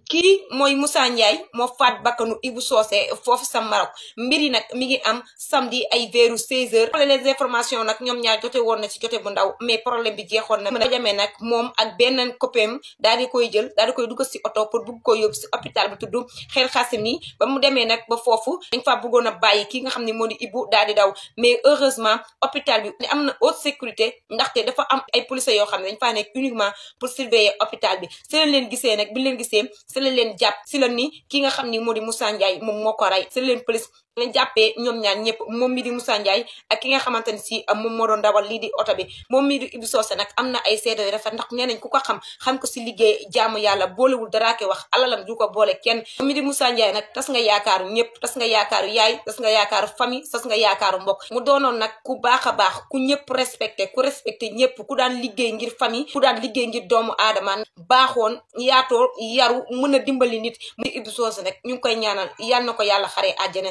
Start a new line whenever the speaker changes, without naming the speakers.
kii mooy Moussa Ndiaye moo faat bakkanu Ibou Socé foofu sa Maroc mbir yi nag mi ngi am samedi ay veeru 16h. les informations nag ñoom ñaar jote woon na ci jote bu ndaw mais problème bi jeexoon na. mën a jamee nag moom ak benn copain daal di koy jël daal di koy dugg si oto pour bugg ko yóbbu si hôpital bi tudd Xel Xasimi ba mu demee nag ba foofu dañ fa bëggoon a bàyyi ki nga xam ne moo di Ibou daal di daw mais heureusement hôpital bi am na haute sécurité ndaxte dafa am ay policiers yoo xam ne dañ faa nekk uniquement pour surveiller hôpital bi. si lañ leen gisee nag bi leen gisee si lañ leen jàpp si la ni ki nga xam ni moo di Moussa Ndiaye moom moo ko rey si leen police leen jàppee ñoom ñaar ñëpp moom mi di Moussa Ndiaye ak ki nga xamante ni si moom moo doon dawal lii di oto bi moom mi di Ibou Socé nag am na ay seede yu rafet ndax nee nañ ku ko xam ko si liggéey jaamu yàlla boolewul dara ke wax alalam du ko boole kenn. moom mi di Moussa Ndiaye nag tas nga yaakaaru ñëpp tas nga yaakaaru yaay tas nga yaakaaru famille tas nga yaakaaru mbokk mu doonoon nag ku baax a baax ku ñëpp respecté ku respecté ñëpp ku daan liggéey ngir famille ku daan liggéey ngir doomu aadama baaxoon yaatoo yaru mën a dimbali nit mu di Ibou Socé nag ñu ngi koy ñaanal yal na ko yàlla xaree àjjana